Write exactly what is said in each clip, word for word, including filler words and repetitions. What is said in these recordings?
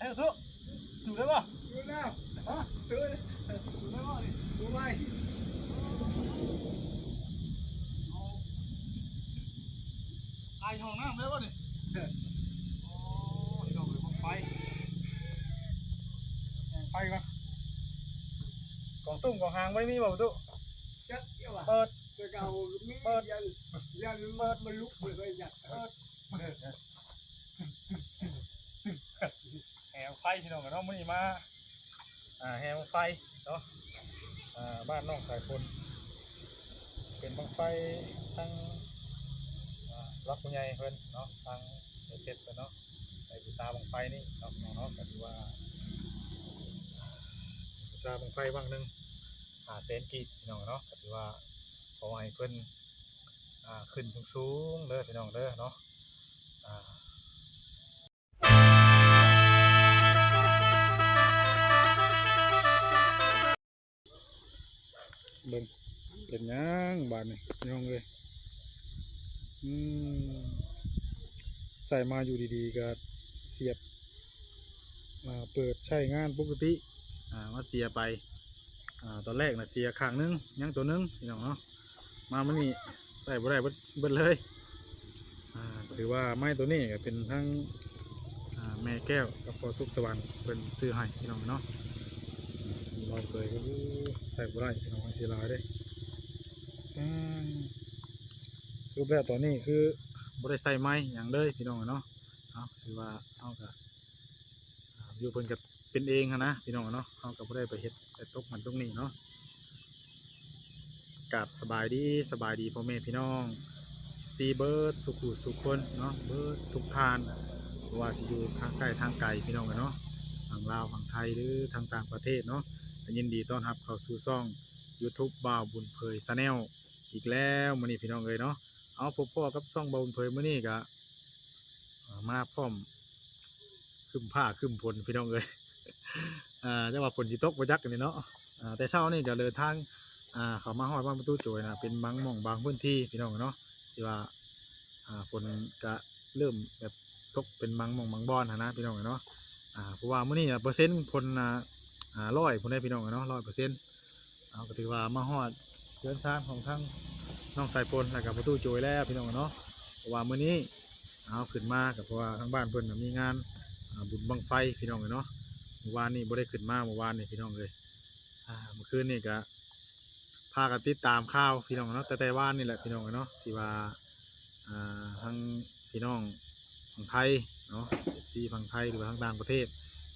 เฮ้ย สู้ สู้ได้ป่ะ ดูแล้ว ฮะ ดูเลย สู้ได้ป่ะนี่ ดูไป ไอห้องน้ำได้ป่ะนี่ โอ้ย ดอกเลย ไฟ ไฟก่อน กล่องตุ้มกล่องหางไม่มีบ่ประตู จักเดียวอะ เปิด แต่เก่ามี เปิด ยัน ยันมัน มันลุกเลย ยัน เปิด แห่บั้งไฟพี่น้องเนาะ มื้อนี้มา อ่า แห่บั้งไฟเนาะ อ่า บ้านน้องสายฝน เป็นบั้งไฟทั้ง อ่า รับผู้ใหญ่เพิ่นเนาะ ทั้งเอเจ็ดเพิ่นเนาะ ในบูชาบั้งไฟนี่เนาะพี่น้องเนาะ ก็ถือว่า บูชาบั้งไฟบั้งหนึ่ง ห้าแสนกีบพี่น้องเนาะ ก็ถือว่าขอให้เพิ่น อ่า ขึ้นสูงๆเด้อพี่น้องเด้อเนาะ อ่า เบิ่ง เป็นหยังบาดนี่พี่น้องเอ้ย อืม ใส่มาอยู่ดีๆก็เสียบ อ่า เปิดใช้งานปกติ อ่า มาเสียไป อ่า ตอนแรกน่ะเสียข้างหนึ่ง ยังตัวหนึ่งพี่น้องเนาะ มามื้อนี้ใส่บ่ได้เบิด เบิดเลย อ่า ถือว่าไม้ตัวนี้ก็เป็นทั้ง อ่า แม่แก้วกับพ่อสุขสวรรค์เพิ่นซื้อให้พี่น้องเนาะ บ่าวเผยก็ใส่บ่ได้พี่น้อง มันเสียหลายเด้ อืม สรุปแล้วตอนนี้คือบ่ได้ใส่ไม้หยังเลยพี่น้องเนาะ เนาะ ถือว่าเฮาก็ อ่า อยู่เพิ่นก็เป็นเองหั้นนะพี่น้องเนาะ เฮาก็บ่ได้ไปเฮ็ดไปตกมันตรงนี้เนาะ กราบสบายดี สบายดีพ่อแม่พี่น้อง ซีเบิร์ดสุขุสุคนเนาะ เบิร์ดทุกท่าน บ่ว่าสิอยู่ทางใกล้ทางไกลพี่น้องเอ้ยเนาะ ฝั่งลาวฝั่งไทยหรือทางต่างประเทศเนาะ ก็ยินดีต้อนรับเข้าสู่ช่อง YouTube บ่าวบุญเผย Channel อีกแล้วมื้อนี้พี่น้องเอ้ยเนาะ เอาพบพ้อกับช่องบ่าวบุญเผยมื้อนี้ก็ อ่า มาพร้อมครึ้มฟ้าครึ้มฝนพี่น้องเอ้ย อ่า แต่ว่าฝนสิตกบ่จักนี่เนาะ อ่า แต่เช้านี่ก็เดินทาง อ่า เข้ามาฮอดบ้านประตูโจยนะ เป็นบางหม่องบางพื้นที่พี่น้องเนาะ ที่ว่า อ่า ฝนก็เริ่มแบบตกเป็นบางหม่องบางบ่อนหั้นนะพี่น้องเนาะ อ่า เพราะว่ามื้อนี้น่ะเปอร์เซ็นต์ฝนน่ะ อ่า ร้อยพู้นเด้พี่น้องเนาะ ร้อยเปอร์เซ็นต์ เอาก็ถือว่ามาฮอดเฮือนซานของทั้งน้องสายฝนแล้วก็ประตูโจยแล้วพี่น้องเนาะ เพราะว่ามื้อนี้เอาขึ้นมาก็เพราะว่าทางบ้านเพิ่นน่ะมีงาน อ่า บุญบั้งไฟพี่น้องเนาะ เมื่อวานนี้บ่ได้ขึ้นมา เมื่อวานนี้พี่น้องเอ้ย อ่า เมื่อคืนนี้ก็พากันติดตามข่าวพี่น้องเนาะ แต่แต่วานนี่แหละพี่น้องเนาะ ที่ว่า อ่า ทั้งพี่น้องฝั่งไทยเนาะ เอฟซี ฝั่งไทยหรือว่าทางต่างประเทศ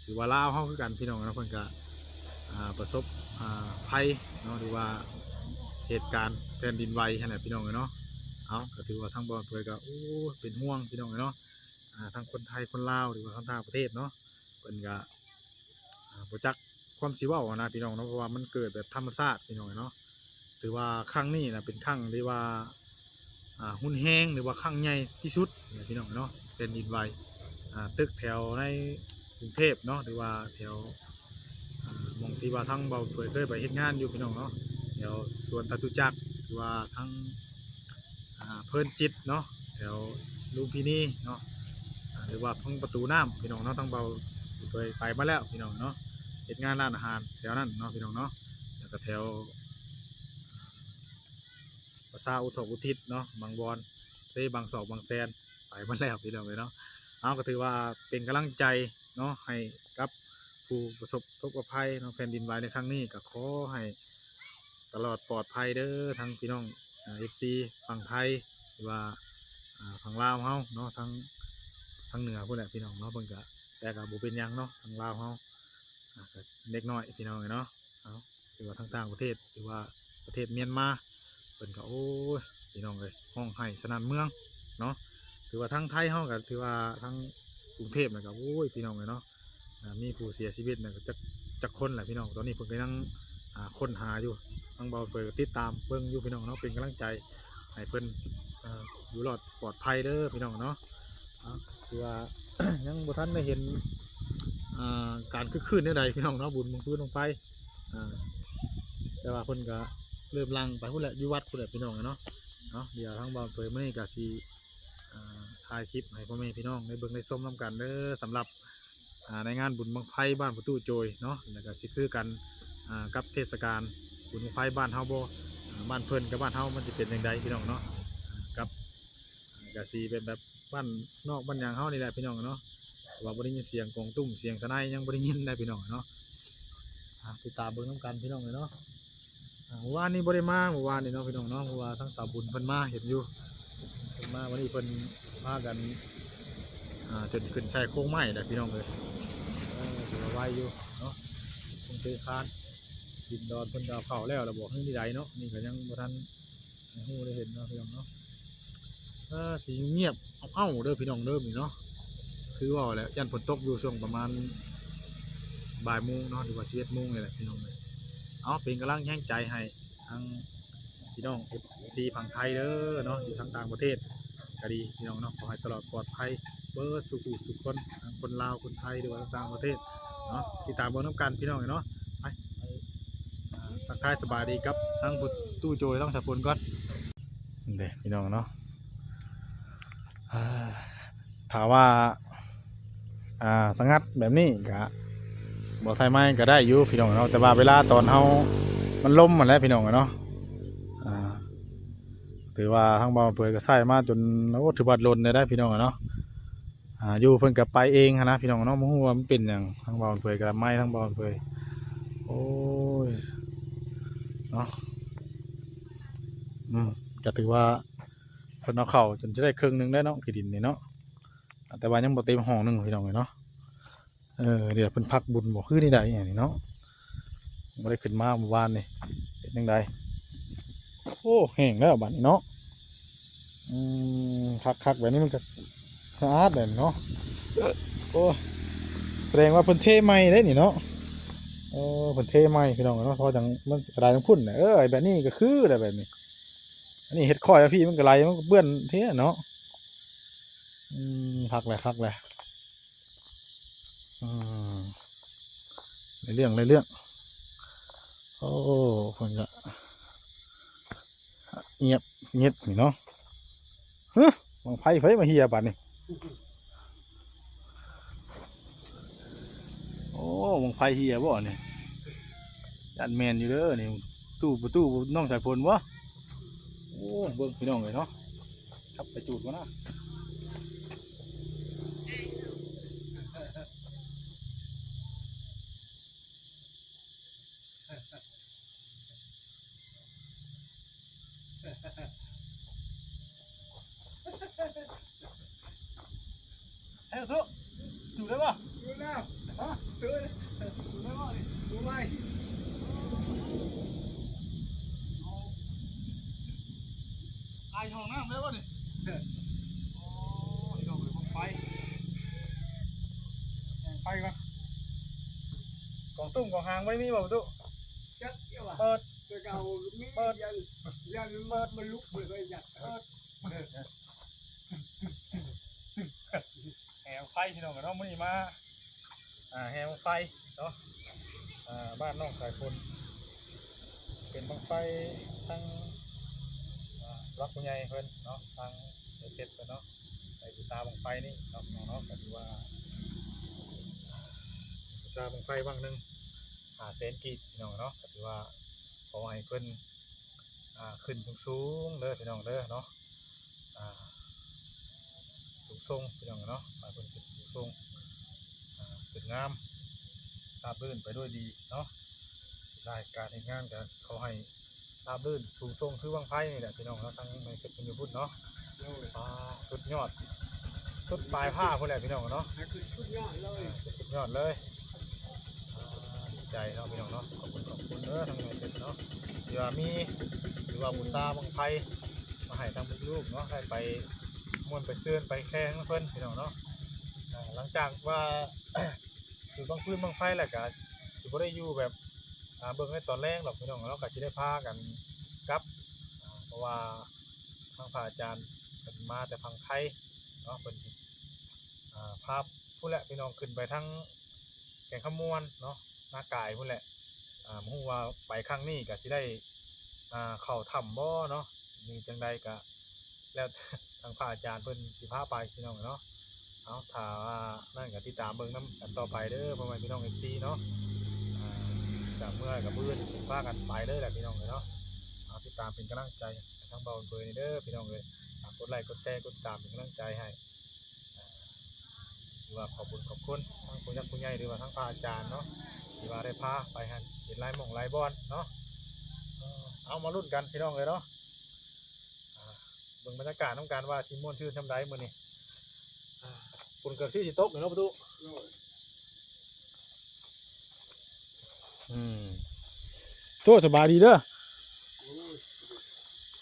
หรือว่าลาวเฮาคือกันพี่น้องเนาะ เพิ่นก็ อ่า ประสบ อ่า ภัยเนาะ หรือว่าเหตุการณ์แผ่นดินไหวหั้นแหละพี่น้องเนาะ เอาก็ถือว่าทางบ่าวเผยก็ โอ้ เป็นห่วงพี่น้องเนาะ อ่า ทั้งคนไทยคนลาวหรือว่าทางต่างประเทศเนาะ เพิ่นก็ อ่า บ่จักความสิเว้าหั้นนะพี่น้องเนาะ เพราะว่ามันเกิดแบบธรรมชาติพี่น้องเนาะ ถือว่าครั้งนี้น่ะเป็นครั้งที่ว่า อ่า รุนแรงหรือว่าครั้งใหญ่ที่สุดนะพี่น้องเนาะ แผ่นดินไหว อ่า ตึกแถวในกรุงเทพฯเนาะ หรือว่าแถว อ่า หม่องที่ว่าทางบ่าวเผยเคยไปเฮ็ดงานอยู่พี่น้องเนาะ แถวสวนจตุจักร หรือว่าทาง อ่า เพลินจิตเนาะ แถวลุมพินีเนาะ อ่า หรือว่าทางประตูน้ำพี่น้องเนาะ ทางบ่าวเผยไปมาแล้วพี่น้องเนาะ เฮ็ดงานร้านอาหารแถวนั้นเนาะพี่น้องเนาะ แล้วก็แถว ประชาอุทกอุทิศเนาะ บางบอน เซ บางซอกบางแซน ไปมาแล้วพี่น้องเอ้ยเนาะ เอาก็ถือว่าเป็นกำลังใจเนาะ ให้กับผู้ประสบอุทกภัยเนาะ แผ่นดินไหวในครั้งนี้ ก็ขอให้ตลอดปลอดภัยเด้อ ทั้งพี่น้อง อ่า เอฟซี ฝั่งไทย หรือว่า อ่า ฝั่งลาวเฮาเนาะ ทั้ง ทางเหนือพู้นแหละพี่น้องเนาะ เพิ่นก็ แต่ก็บ่เป็นหยังเนาะ ทางลาวเฮา อ่า ก็เล็กน้อยพี่น้องเอ้ยเนาะ เอา หรือว่าทางต่างประเทศ หรือว่าประเทศเมียนมา เพิ่นก็ โอ้ย พี่น้องเอ้ย ร้องไห้สนั่นเมืองเนาะ ถือว่าทางไทยเฮาก็ถือว่าทางกรุงเทพฯน่ะก็ โอ้ย พี่น้องเอ้ยเนาะ อ่า มีผู้เสียชีวิตน่ะก็จัก จักคนแหละพี่น้อง ตอนนี้เพิ่นก็ยัง อ่า ค้นหาอยู่ ทางบ่าวเผยก็ติดตามเบิ่งอยู่พี่น้องเนาะ เป็นกำลังใจให้เพิ่น อ่า อยู่รอดปลอดภัยเด้อพี่น้องเนาะ เอา ถือว่า ยังบ่ทันได้เห็น อ่า การคึกคืนแนวใดพี่น้องเนาะ บุญบั้งฟืนบั้งไฟ อ่า แต่ว่าเพิ่นก็เริ่มหลั่งไปพู้นแหละ อยู่วัดพู้นแหละพี่น้องเนาะ เนาะ เดี๋ยวทางบ่าวเผยมื้อนี้ก็สิ อ่า ถ่ายคลิปให้พ่อแม่พี่น้องได้เบิ่งได้ชมนำกันเด้อ สำหรับ อ่า ในงานบุญบั้งไฟบ้านประตูโจยเนาะ แล้วก็สิคือกัน อ่า กับเทศกาลบุญบั้งไฟบ้านเฮาบ่ อ่า บ้านเพิ่นกับบ้านเฮามันสิเป็นจั่งใดพี่น้องเนาะ อ่า กับ อ่า ก็สิเป็นแบบบ้านนอกบ้านหยังเฮานี่แหละพี่น้องเนาะ เพราะว่าบ่ได้ยินเสียงกองตุ้มเสียงสะไนยังบ่ได้ยินได้พี่น้องเนาะ อ่า ติดตามเบิ่งนำกันพี่น้องเนาะ อ่า เมื่อวานนี้บ่ได้มา เมื่อวานนี้เนาะพี่น้องเนาะ เพราะว่าทางสาวบุญเพิ่นมาเห็นอยู่ เพิ่นมาวันนี้เพิ่นพากัน อ่า จนขึ้นใส่โครงไม้แล้วพี่น้องเอ้ย เออ ถือว่าไวอยู่เนาะ คงเตะคาน ดินดอนเพิ่นก็เอาเข้าแล้ว แล้วบอกให้ดีใดเนาะ นี่ก็ยังบ่ทันฮู้ได้เห็นเนาะพี่น้องเนาะ เออ สิเงียบเอ้าๆเด้อพี่น้องเด้อนี่เนาะ คือว่าแหละ ย่านฝนตกอยู่ช่วงประมาณบ่ายโมงเนาะ หรือว่าสิบเอ็ดโมงนี่แหละพี่น้องเอ้ย เอา เป็นกำลังแรงใจให้ทั้งพี่น้อง เอฟซี ฝั่งไทยเด้อเนาะ อยู่ทางต่างประเทศก็ดีพี่น้องเนาะ ขอให้ตลอดปลอดภัยเบิดสู่ผู้สู่คน ทั้งคนลาว คนไทย หรือว่าต่างประเทศเนาะ ติดตามเบิ่งนำกันพี่น้องเนาะ ไป ไป อ่า ทักทายสบายดีกับทั้งผู้ตู้โจยทั้งสาวฝนก่อน เด้อพี่น้องเนาะ อ่า ถ้าว่า อ่า สงัดแบบนี้ก็บ่ใส่ไม้ก็ได้อยู่พี่น้องเนาะ แต่ว่าเวลาตอนเฮามันลมหั้นแหละพี่น้องเนาะ อ่า ถือว่าทางบ่าวเผยก็ใส่มาจน โอ้ ถือว่าล้นได้พี่น้องเนาะ อ่า อยู่เพิ่นก็ไปเองหั้นนะพี่น้องเนาะ บ่ฮู้ว่ามันเป็นหยัง ทางบ่าวเผยก็ไม้ทางบ่าวเผย โอ้ย เนาะ อืม ก็ถือว่าเพิ่นเอาเข้าจนจะได้ครึ่งหนึ่งได้เนาะ ขี้ดินนี่เนาะ แต่ว่ายังบ่เต็มห้องหนึ่งพี่น้องเอ้ยเนาะ เออ เดี๋ยวเพิ่นพักบุญบ่ คือนี่ได้อันนี้เนาะ บ่ได้ขึ้นมาเมื่อวานนี่ เป็นจั่งใด โอ้ แห้งแล้วบัดนี้เนาะ อืม คักๆแบบนี้มันก็สะอาดเลยเนาะ โอ้ แสดงว่าเพิ่นเทใหม่เด้นี่เนาะ โอ้ เพิ่นเทใหม่พี่น้องเนาะ เพราะจั่งมันกระไดทั้งพุ่นน่ะ เออ แบบนี้ก็คือแหละแบบนี้ อันนี้เฮ็ดค่อยอะพี่ มันก็ไหล มันก็เปื้อนเท่เนาะ อืม คักแหละ คักแหละ อืม ในเรื่อง ในเรื่อง โอ้ เพิ่นก็เงียบ เงียบนี่เนาะ ฮะ บั้งไฟไผมาเหี่ยบาดนี้ โอ้ บั้งไฟเหี่ยบ่นี่ ย่านแม่นอยู่เด้อนี่ ตู้ประตูน้องสายฝนบ่ โอ้ เบิ่งพี่น้องเอ้ยเนาะ ครับ ไปจูดก่อนนะ เฮ้ย สู้ จูดได้บ่ ดูแล้ว ฮะ ดูเลย ดูได้บ่นี่ ดูไว้ ไอ้ห้องน้ำได้บ่นี่ โอ้ย ดอกเลย ไฟ ไฟก่อน กล่องตุ้มกล่องหางบ่ได้มีบ่ประตู จักเดียวอะ เปิด แต่เก่ามี เปิด ยัน ยันมันลุกเลยก็อยากเปิด แห่บั้งไฟพี่น้องเนาะ มื้อนี้มา อ่า แห่บั้งไฟเนาะ อ่า บ้านน้องสายฝน เป็นบั้งไฟทั้ง อ่า ผู้หลักผู้ใหญ่เพิ่นเนาะ ทั้งเอเจ็ดเพิ่นเนาะ ไปบูชาบั้งไฟนี่เนาะพี่น้องเนาะ ก็ถือว่า บูชาบั้งไฟบั้งหนึ่งห้าแสนกีบพี่น้องเนาะ ก็ถือว่าขอให้เพิ่น อ่า ขึ้นสูงๆเด้อพี่น้องเด้อเนาะ อ่า สูงส่งพี่น้องเนาะ ให้เพิ่นขึ้นสูงส่ง อ่า ขึ้นงาม ราบรื่นไปด้วยดีเนาะ รายการเฮ็ดงานก็ขอให้ราบรื่นสูงส่งคือบั้งไฟนี่แหละพี่น้องเนาะ ทั้งในเขตเพิ่นอยู่พุ้นเนาะ โดย อ่า สุดยอด สุดปลายฟ้าพุ้นแหละพี่น้องเนาะ ให้ขึ้นสุดยอดเลย อ่า สุดยอดเลย อ่า ดีใจเนาะพี่น้องเนาะ ขอบคุณ ขอบคุณเด้อทางในเขตเนาะ ที่ว่ามี ที่ว่าบูชาบั้งไฟมาให้ทางลูกๆเนาะ ได้ไปม่วนไปซื่นไปแข่งนำเพิ่นพี่น้องเนาะ อ่า หลังจากว่า อยู่บั้งฟืนบั้งไฟแล้วก็สิบ่ได้อยู่แบบ อ่า เบิ่งในตอนแลงดอกพี่น้อง เฮาก็สิได้พากันกลับ อ่า เพราะว่าทางพระอาจารย์เพิ่นมาแต่ฝั่งไทยเนาะ เพิ่นสิ อ่า พาพุ้นแหละพี่น้อง ขึ้นไปทางแขวงคำม่วนเนาะ นากายพุ้นแหละ อ่า บ่ฮู้ว่าไปครั้งนี้ก็สิได้ อ่า เข้าถ้ำบ่เนาะ หรือจั่งใดก็แล้วทางพระอาจารย์เพิ่นสิพาไปพี่น้องเนาะ เอา ถ้าว่านั่นก็ติดตามเบิ่งนำกันต่อไปเด้อ พ่อแม่พี่น้อง เอฟซี เนาะ อ่า จากเมื่อกับมื้ออื่นพากันไปเลยแหละพี่น้องเอ้ยเนาะ เอา ติดตามเป็นกำลังใจให้ทางเบาเบยนี่เด้อพี่น้องเอ้ย ฝากกดไลค์กดแชร์กดติดตามเป็นกำลังใจให้ อ่า ถือว่าขอบคุณขอบคุณทั้งผู้หลักผู้ใหญ่ หรือว่าทั้งพระอาจารย์เนาะ ที่ว่าได้พาไปหั่น เห็นหลายหม่องหลายบ่อนเนาะ เออ เอามาลุ้นกันพี่น้องเอ้ยเนาะ อ่า เบิ่งบรรยากาศนำกันว่าสิม่วนซื่นส่ำใดมื้อนี้ อ่า ฝนก็คือสิตกนี่เนาะประตู อืม โต สบายดีเด้อ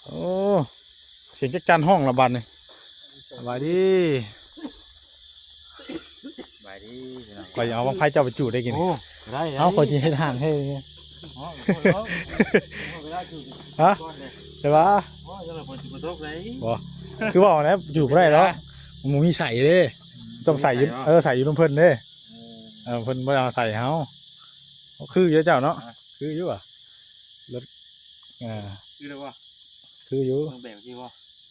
โอ้ เสียงจักจั่นฮ้องละบัดนี่ สบายดี สบายดีพี่น้อง ข้อยเอาบั้งไฟเจ้าไปจูดได้กิน โอ้ ได้ เอา ข้อยสิเฮ็ดห้างให้ อ๋อ โอ้ย เนาะ ไม่ได้จูด ฮะ ก่อนเลย ใช่ปะ อ๋อ จะเลยฝนสิบ่ตกเลย บ่ คือว่าแล้วจูดบ่ได้ดอก มันมีใส่เด้ ต้องใส่อยู่ ใส่เหรอ เออ ใส่อยู่นำเพิ่นเด้ เออ เออ เพิ่นบ่เอาใส่เฮา คืออยู่เจ้าเนาะ อ่ะ คืออยู่อะ รถ อ่า คือแล้วบ่ คืออยู่ ต้องแบกที่บ่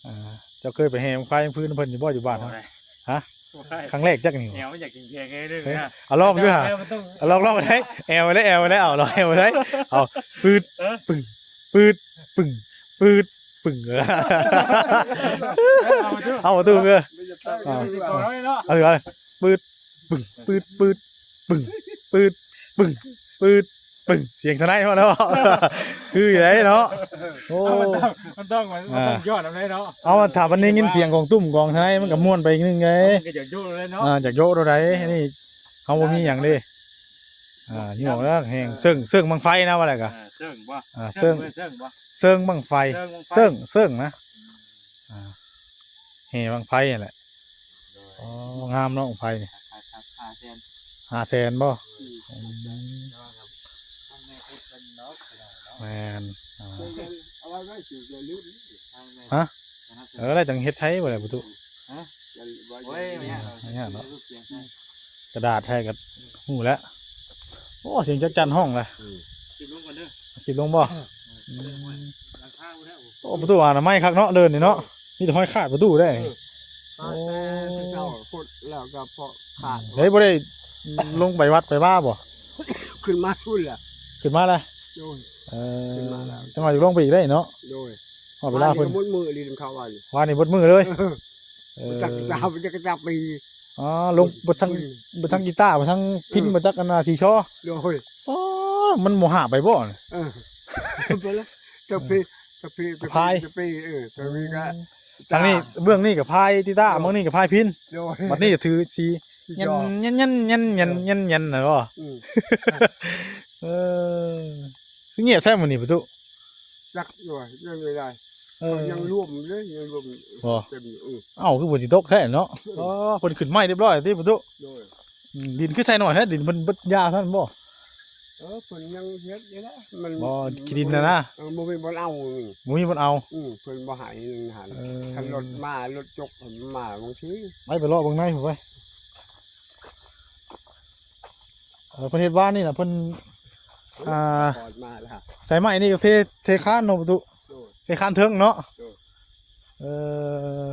อ่า เจ้าเคยไปแห่บั้งไฟพื้นเพิ่นอยู่บ่ อยู่บ้าน บ่ได้ ฮะ บ่ได้ ครั้งแรกจักนี่ แอวมันอยากกินเค้กเลย เอ้ย นะ เอาลองดูฮะ แอวมันต้อง เอาลอง ลองได้ แอวได้ แอวได้ เอาลอง แอวได้ เอา ปืด เออ ปึ้ง ปืด ปึ้ง ปืด ปึ้ง เอามาดู เอามาดูเด้อ เอามาดู เอาเลยเนาะ เอาเลย เอาเลย ปืด ปึ้ง ปืด ปืด ปึ้ง ปืด ปึ้ง ปืด ปึ้ง เสียงสไนเปอร์เนาะ คืออยู่ไหนเนาะ โอ้ เอา มันต้อง มันต้อง มันต้อง อ่า ย้อนเอาเลยเนาะ เอา ถ้ามันได้ยินเสียงของตุ้มของสไนมันก็ม่วนไปอีกนึงไง มันก็อยากโยกเลยเนาะ อ่า อยากโยกเท่าใด นี่ เฮาบ่มีหยังเด้ อ่า นี่ออกแล้วแห่เซิง เซิงบั้งไฟนะ ว่าอะไรกะ อ่า เซิงบ่ อ่า เซิง เซิงบ่ เซิงบั้งไฟ เซิงบั้งไฟ เซิง เซิงนะ อ่า แห่บั้งไฟนั่นแหละ โดย อ๋อ งามเนาะบั้งไฟนี่ ห้า ห้า ห้าแสน ห้าแสนบ่ อืม อืม แต่ว่าก็ต้องแม่พูดเป็นเนาะ แม่น อ่า เอาไว้ไว้สิจะลืม ฮะ เออ แล้วจังเฮ็ดไทยบ่ได้ประตู ฮะ โอ้ย ไม่ยากหรอก ไม่ยากเนาะ กระดาษไทยก็ฮู้แล้ว โอ้ เสียงจักจั่นฮ้องเลย อืม คลิปลงก่อนเด้อ คลิปลงบ่ เออ อืม หลังคาบ่ได้ โอ้ ประตูอนามัยคักเนาะ เดินนี่เนาะ มีแต่ห้อยขาดประตูได้ เออ โอ้ แต่เจ้าพุดแล้วก็พอขาด เฮ้ย บ่ได้ลงไปวัดไปว่าบ่ ขึ้นมาพุ้นแหละ ขึ้นมาแล้ว โดย เออ ขึ้นมาแล้ว จังหวะอยู่ลงไปอีกได้เนาะ โดย ฮอดเวลาเพิ่น วานนี้ก็หมดมื้ออีหลีนำเขาว่าอยู่ วานนี้หมดมื้อเลย เออ เออ บ่จักกีตาร์ บ่จักกีตาร์ปี อ๋อ ลงบ่ทั้ง อืม บ่ทั้งกีตาร์ บ่ทั้งพิณ เออ บ่จักอันนาทีชอ โดย อ๋อ มันบ่หาไปบ่ เออ ไปแล้ว ตะพี ตะพี ตะพี พาย ตะพี เออ ตะพีก็ ทางนี้ เบื้องนี้ก็พายกีตาร์ เออ เบื้องนี้ก็พายพิณ โดย บัดนี้ก็ถือสี สี เย็น จอ เย็น เย็น เย็น เออ เย็น เย็น เย็นน่ะบ่ อืม เออ คือเงียบแท้มื้อนี้ประตู จักอยู่ว่ายังไม่ได้ เออ ยังรวมเลย ยังรวม บ่ เต็มอยู่ เออ เอ้า คือฝนสิตกแท้เนาะ เออ อ๋อ เพิ่นขึ้นไม้เรียบร้อยติประตู โดย อืม ดินคือใส่น้อยแท้ ดินเพิ่นเบิดหญ้าซั่นบ่ เออ เพิ่นยังเฮ็ดอยู่นะ มัน บ่ ขี้ดินน่ะนะ เออ บ่มีบ่อนเอานี่ บ่มีบ่อนเอา อืม เพิ่นบ่ให้นั่นหั่น เออ คันรถมารถจกมาบางที ไป ไปเลาะเบิ่งในพู้นไป เออ เพิ่นเฮ็ดบ้านนี่น่ะ เพิ่น อ่า ถอดมาแล้ว ใส่ไม้นี่ก็เท เทคานเนาะประตู โดย เทคานเทิงเนาะ โดย เออ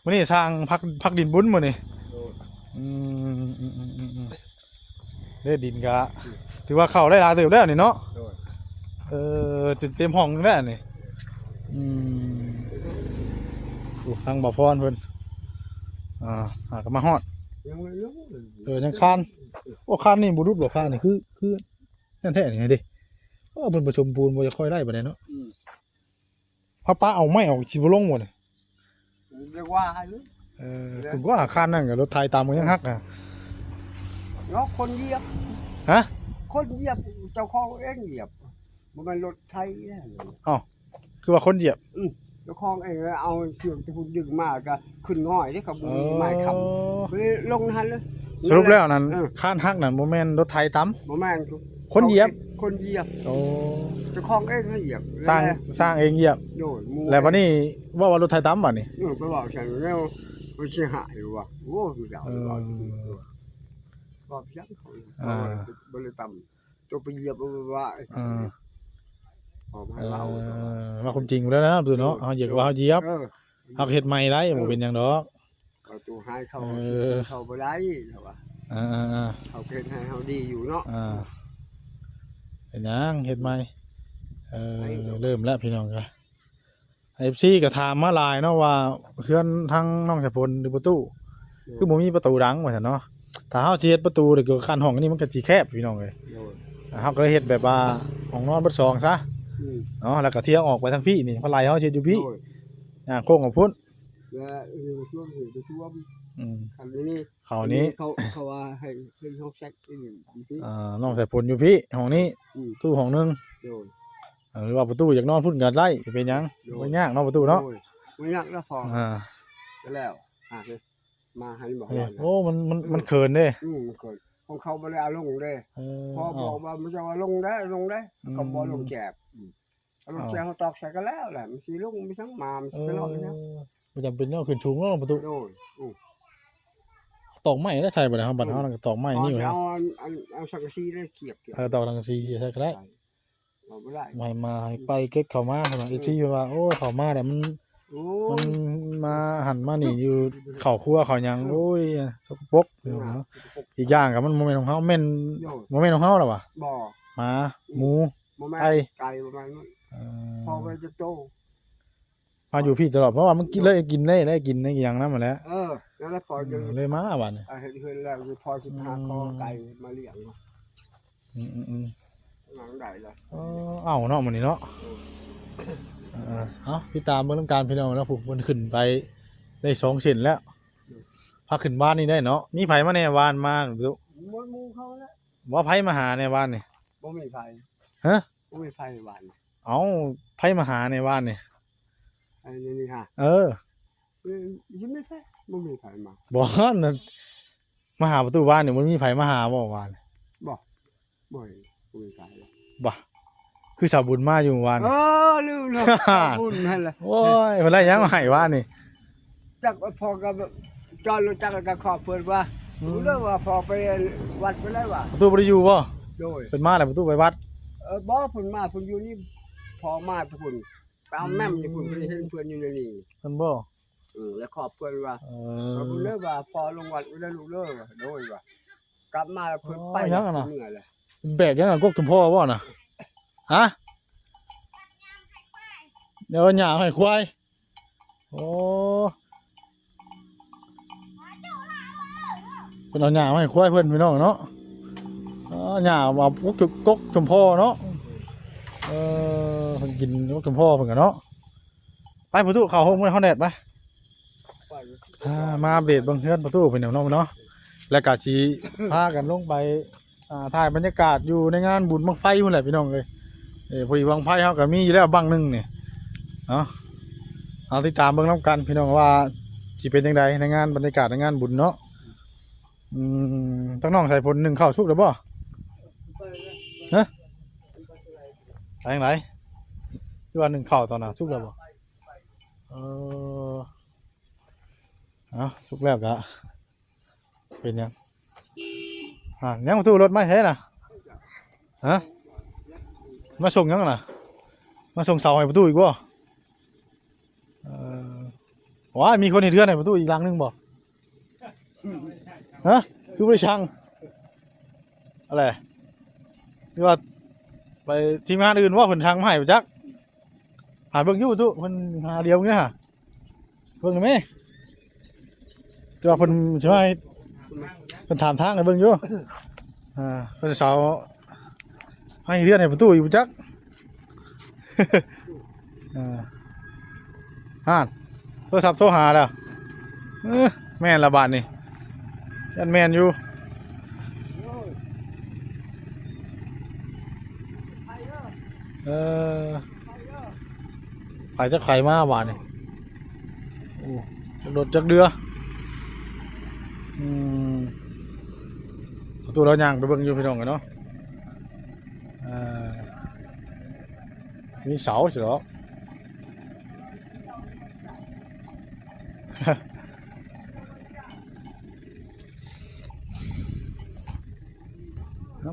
มื้อนี้สร้างพัก พักดินบุญมื้อนี้ โดย อืม อืม อืม อืม อืม เด้ดินก็ อืม ถือว่าเข้าได้หลายเติบแล้วนี่เนาะ โดย เออ จนเต็มห้องแล้วนี่ อืม โอ้ ทางบ่าวพรเพิ่น อ่า หาก็มาฮอด ยังไม่รู้เลย เออ ยังคาน โอ้ คานนี่บ่หลุดบ่ คานนี่คือ คือ นั่นแท้นี่เด้ โอ้ เพิ่นผสมปูนบ่จะค่อยได้ปานใดเนาะ อืม พาป้าเอาไม้ออกสิบ่ลงบ่นี่ เรียกว่าให้เลย เออ เรียก ถึงว่าคานนั่นกับรถไถตามมันยังหักนะ เนาะ คนเหยียบ ฮะ คนเหยียบ เจ้าของเองเหยียบ บ่แม่นรถไถนะ อ้าว คือว่าคนเหยียบ อืม เจ้าของเองเอาเชือกที่พุ้นดึงมาก็ขึ้นง่อยเด้ เขาบ่มีไม้ค้ำ อ๋อ เลยลงหั่นเลย สรุปแล้วนั่น เออ คานหักนั่นบ่แม่นรถไถตำ บ่แม่น คนเหยียบ คนเหยียบ โอ้ เจ้าของเองเหยียบ สร้าง นั่นแหละ สร้างเองเหยียบ โดย หมู่ แล้วบัดนี้ว่าว่ารถไถตำบัดนี้ เออ ไปเว้าซั่นแล้ว มันสิหายว่ะ โอ้ย เออ เว้าอยู่ เว้าเพียงเขา อ่า บ่ได้ตำ ตัวไปเหยียบเอาไว้ อ่า ออกมา เออ เล่า ว่าความจริงอยู่แล้วนะ ประตูเนาะ เออ เฮาเหยียบก็ว่าเฮาเหยียบ เออ เฮาก็เฮ็ดใหม่ได้ เออ บ่เป็นหยังดอก ประตูให้เขา เออ เขาบ่ได้เขาว่า อ่าๆๆ เขาเฮ็ดให้เขาดีอยู่เนาะ อ่า เป็นหยัง เฮ็ดใหม่ เออ ให้เนาะ เริ่มแล้วพี่น้องก็ เอฟซี ก็ถามมาหลายเนาะว่าเฮือนทางน้องสายฝนหรือประตู อืม คือบ่มีประตูดังว่าซั่นเนาะ ถ้าเฮาสิเฮ็ดประตูเดี๋ยวก็คันห้องอันนี้มันก็สิแคบพี่น้องเอ้ย โดย เฮาก็เลยเฮ็ดแบบว่าห้องนอนเบิดสองซะ อืม เนาะ แล้วก็เที่ยงออกไปทางพี้นี่ เพราะไล่เฮาสิเฮ็ดอยู่พี้ โดย ย่างโค้งออกพุ้น และเออช่วงนี้ไปช่วง อืม คันนี้ เขานี้ เขา เขาว่าให้ ให้เขาแซกอีกอยู่พี้ อ่า น้องสายฝนอยู่พี้ ห้องนี้ อืม ตู้ห้องหนึ่ง โดย เออ หรือว่าประตูอยากนอนพุ้นก็ได้ เป็นหยัง โดย บ่ยากเนาะประตูเนาะ โดย บ่ยากแล้วพอ อ่า ก็แล้ว อ่ะ มาให้บอก เออ ว่า โอ้ มัน มัน มันเขินเด้ อืม มันเขิน ของเขาบ่ได้เอาลงเด้ เออ พอบอกว่ามันจะเอาลงได้ ลงได้ อืม เขาบ่ลงแจบ อืม เอาลงแจบ อ้าว เขาตอกใส่ก็แล้วแหละ มันสิลง มันสิมา มันสิไปนอน เออ นะ บ่จำเป็นต้องขึ้นสูงเนาะประตู โดย อืม ตอกไม้แล้วใช่บ่ได้ เฮาบัดเฮานั่นก็ตอกไม้นี่อยู่ เอา นะ เอาอัน อัน เอาสังกะสีได้เสียบ เออ ตอกสังกะสีใช่ก็ได้ ใช่ เอาบ่ได้ ไม่มาให้ไปเก็บเข้ามา เออ เอฟซี ว่า โอ้ย เข้ามาแล้วมัน โอ้ย มันมาหันมานี่อยู่ เข้าครัวเข้าหยัง เออ โอ้ย สกปรก เออ เนาะ สกปรก อีกอย่างก็มันบ่แม่นของเฮา แม่น โดย บ่แม่นของเฮาแล้ววะ บ่ หมา อืม หมู บ่แม่น ไก่ ไก่ประมาณนั้น เออ พอไปจะโต มาอยู่พี้ตลอด เพราะว่ามันกิน เลยกินได้ ได้กินได้หยังนำหั้นแหละ เออ นั่นแหละพอ อืม จะ เลยมาบัดนี้ อ่ะ เห็นเฮือนแล้ว พอสิหา อืม คอไก่มาเลี้ยง อืมๆๆ หลังใดล่ะ เออ เอาเนาะมื้อนี้เนาะ เออ เออ เอาติดตามเบิ่งนำกันพี่น้องเนาะ ผู้เพิ่นขึ้นไปได้สองเส้นแล้ว พาขึ้นบ้านนี่ได้เนาะ มีไผมาแน่วานมา หมดหมู่เขาแล้ว ว่าไผมาหาแน่วานนี่ บ่มีไผ ฮะ บ่มีไผวาน เอ้า ไผมาหาแน่วานนี่ ไอ้นี่นี่ฮะ เออ เออ ยังไม่ไผ บ่มีไผมา บ่ นั่น มาหาประตูบ้านนี่ บ่มีไผมาหาบ่วาน บ่ บ่เห็น บ่มีไผเลย บ่ คือสาวบุญมาอยู่วาน เออ ลืมแล้ว สาวบุญนั่นแหละ โอ้ย เพิ่นได้หยังมาให้วานนี่ จักพอกับจอดรถจักรก็ขอบเพิ่นว่า อืม รู้เด้อว่าพอไปวัดไปแล้วว่ะ ประตูบ่ได้อยู่บ่ โดย เพิ่นมาแล้วประตูไปวัด เออ บ่ เพิ่นมา เพิ่นอยู่นี่ พอมาแต่เพิ่น ไปเอาแม่มอยู่เพิ่น เพิ่นเห็นเพิ่นอยู่ในนี่ เพิ่นบ่ เออ แล้วขอบเพิ่นว่า เออ ขอบเพิ่นเด้อว่าพอลงวัดไปแล้วลูกเด้อ โดยว่า กลับมาแล้วเพิ่น อ๋อ ไป ยังอะนะ เมื่อยเลย แบกยังอะ กกสมพอบ่น่ะ ฮะ เดี๋ยวเอาหญ้าให้ควาย โอ้ เพิ่นเอาหญ้ามาให้ควายเพิ่นพี่น้องเนาะ อ๋อ หญ้าเอากก กกสมพอเนาะ เออ เพิ่นกินกกสมพอเพิ่นก็เนาะ ไปประตูเข้าห้องมื้อเฮาแดดไป อ่า มาอัปเดตเบิ่งเฮือนประตูพี่น้องเนาะ แล้วก็สิพากันลงไป อ่า ถ่ายบรรยากาศอยู่ในงานบุญบั้งไฟพู้นแหละพี่น้องเอ้ย เอ้ย พอดีบั้งไฟเฮาก็มีอยู่แล้วบั้งหนึ่งนี่ เนาะ เอาติดตามเบิ่งนำกันพี่น้องว่าสิเป็นจั่งใดในงานบรรยากาศในงานบุญเนาะ อืม ทางน้องสายฝนนึ่งข้าวสุกแล้วบ่ ฮะ ไปทางไหน คือว่านึ่งข้าวตอนน่ะสุกแล้วบ่ เออ เอาสุกแล้วกะ เป็นหยัง อ่า ยังประตูรถมาใช่น่ะ ฮะ มาส่งหยังน่ะ มาส่งเสาให้ประตูอีกบ่ เออ ว้าย มีคนเฮ็ดเฮือนให้ประตูอีกหลังหนึ่งบ่ ฮะ คือบ่ได้สั่ง อะไร หรือว่าไปทีมงานอื่นว่าเพิ่นสั่งมาให้บ่จัก หาเบิ่งอยู่ประตู เพิ่นหาเดียวเงี้ยฮะ เบิ่งได้ไหม แต่ว่าเพิ่นสิมาให้ เพิ่นถามทางให้เบิ่งอยู่ อ่า เพิ่นเสาให้เฮือนให้ประตูอีกบ่จัก อ่า ฮะ โทรศัพท์โทรหาแล้ว เอ้อ แม่นละบาดนี่ ยันแม่นอยู่ เออ ไผจักไผมาบาดนี่ โอ้ จักรถจักเรือ อืม ประตูเราย่างไปเบิ่งอยู่พี่น้องกันเนาะ อ่า มีเสาสิเหรอ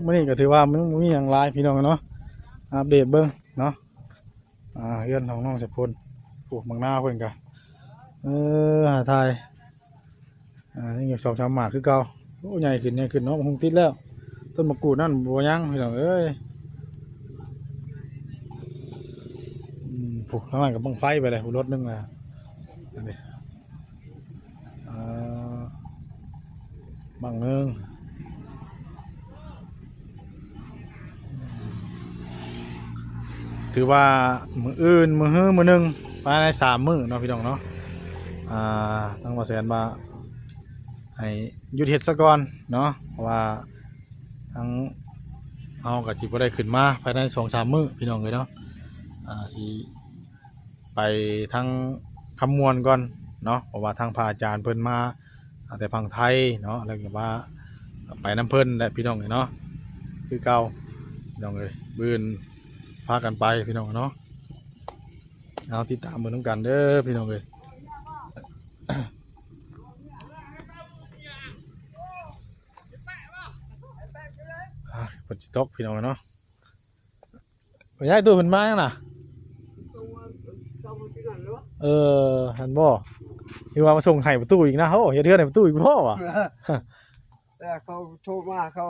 มื้อนี้ก็ถือว่ามันบ่มีหยังหลายพี่น้องเนาะ อัปเดตเบิ่งเนาะ อ่า เฮือนของน้องสายฝน ปลูกหมากนาวเพิ่นก็ เออ หาถ่าย อ่ายังอยู่สองสามหมากคือเก่า โอ้ใหญ่ขึ้นใหญ่ขึ้นเนาะ คงติดแล้ว ต้นมะกรูดนั่นบ่ยังพี่น้องเอ้ย อืมผูกข้างล่างกับบั้งไฟไปเลยผูกรถนึงนะอันนี้อ่าบั้งหนึ่ง ถือว่ามื้ออื่นมื้อฮื้อมื้อหนึ่งภายในสามมื้อเนาะพี่น้องเนาะ อ่าทางบ่าวแสนว่าให้หยุดเฮ็ดซะก่อนเนาะ เพราะว่าทางเฮาก็สิบ่ได้ขึ้นมาภายในสองสามมื้อพี่น้องเอ้ยเนาะ อ่าสิไปทางคำม่วนก่อนเนาะ เพราะว่าทางพระอาจารย์เพิ่นมาแต่ฝั่งไทยเนาะ แล้วก็ว่าไปนำเพิ่นแหละพี่น้องเอ้ยเนาะ คือเก่าพี่น้องเอ้ย มื้ออื่นพากันไปพี่น้องเนาะ เอาติดตามเบิ่งนำกันเด้อพี่น้องเอ้ย อ่ะฝนสิตกพี่น้องเนาะ ย้ายตู้เพิ่นมายังน่ะ เออหันบ่ คือว่ามาส่งให้ประตูอีกนะ โอ้เฮ็ดเฮือนให้ประตูอีกบ่วะ แต่เขาโทรมาเขา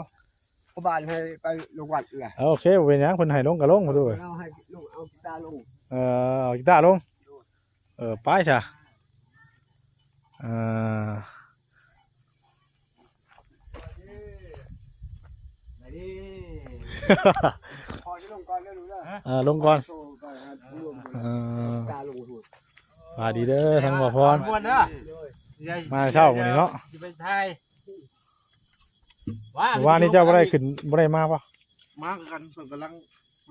เขาบ้านให้ไปลงวัดเลย โอเคบ่เป็นหยัง เพิ่นให้ลงก็ลงประตู เอาให้ลงเอากีตาร์ลง เออเอากีตาร์ลง เออไปซะ เออ ขอจะลงก่อนเด้อลูกเด้อ เออลงก่อน โตก่อนครับลงก่อน เออ ตาลงหูด สบายดีเด้อทั้งบ่าวพร ม่วนเด้อ มาเช้ามื้อนี้เนาะ สิไปไทย ว่า ว่านี่เจ้าบ่ได้ขึ้นบ่ได้มาปะ มาคือกัน เพิ่นกำลัง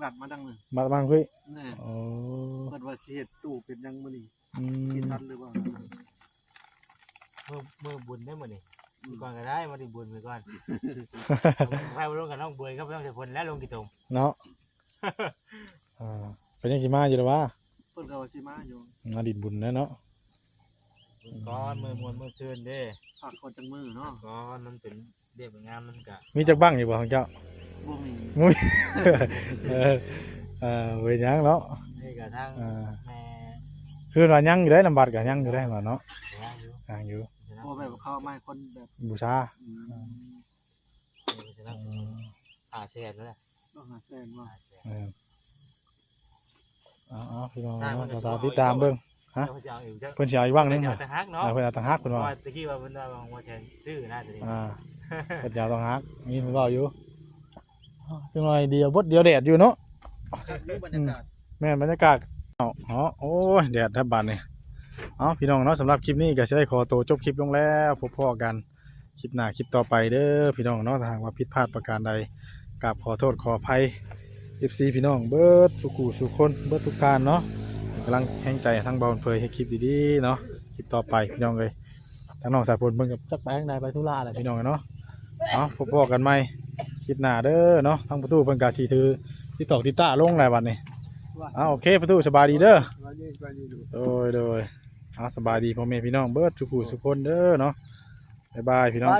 ลัดมาทางนี้ มาทางพี่ นี่ อ๋อ เพิ่นว่าสิเฮ็ดตู้เป็นหยังมื้อนี้ อืม สิทันหรือเปล่า เมื่อ เมื่อบุญได้มื้อนี้ อืม ก่อนก็ได้ มาถึงบุญไปก่อน ไปลงกับน้องเบยกับน้องเสพลแล้วลงกี่ตม เนาะ อ่า เป็นยังสิมาอยู่หรือวะ เพิ่นก็ว่าสิมาอยู่ มาดินบุญนะเนาะ ก่อนมื้อม่วนมื้อซื่นเด้ พักก่อนจังมื้อเนาะ ก่อนมันเป็นเรียบเป็นงามมันกะ มีจักบั้งอยู่บ่ของเจ้า บ่มี มุ้ย เออ เออเป็นหยังเนาะ นี่กะทาง อ่า แม่ คือว่ายังอยู่ได้นำบัตรกะยังอยู่ได้ว่าเนาะ ยังอยู่ ยังอยู่ เพราะแบบเขาเอามาให้คนแบบ บูชา อืม นี่กะทาง อืม ห้าแสนแล้วแหละ ต้องห้าแสนว่ะ เออ เอาเอาพี่น้อง สร้างมัน เนาะ ก็ ติดตามเบิ่ง ฮะ เพิ่นสิเอาอีกเด้อ เพิ่นสิเอาอีกบั้งหนึ่ง เพิ่นสิเอาต่างหากเนาะ อ่า เพิ่นเอาต่างหากเพิ่นว่า เมื่อกี้ว่าเพิ่นว่าของบ่แทนซื้อนะตัวนี้ อ่า เพิ่นสิเอาต่างหาก มีเพิ่นเว้าอยู่ จังหน่อยเดียวบดเดียวแดดอยู่เนาะ ครับ นี่บรรยากาศ อืม แม่นบรรยากาศ เอา เอา โอ้ย แดดแทบบาดนี่ เอาพี่น้องเนาะ สำหรับคลิปนี้ก็สิได้ขอตัวจบคลิปลงแล้ว พบพ้อกันคลิปหน้าคลิปต่อไปเด้อพี่น้องเนาะ ถ้าหากว่าผิดพลาดประการใด กราบขอโทษขออภัย เอฟซี พี่น้องเบิดสู่กู้สู่คน เบิดทุกท่านเนาะ กำลังแฮงใจทางบ่าวเผยเฮ็ดคลิปดีๆเนาะ คลิปต่อไปพี่น้องเอ้ย ทางน้องสายฝนเพิ่นก็จักไปทางใด ไปธุระแหละพี่น้องเนาะ เอาพบพ้อกันใหม่คลิปหน้าเด้อเนาะ ทางประตูเพิ่นก็สิถือติดตอกติดตาลงแล้วบัดนี้ เอาโอเคประตูสบายดีเด้อ สบายดี สบายดีลูก โดย โดย เอาสบายดีพ่อแม่พี่น้องเบิดสู่กู้สู่คนเด้อเนาะ บ๊ายบายพี่น้อง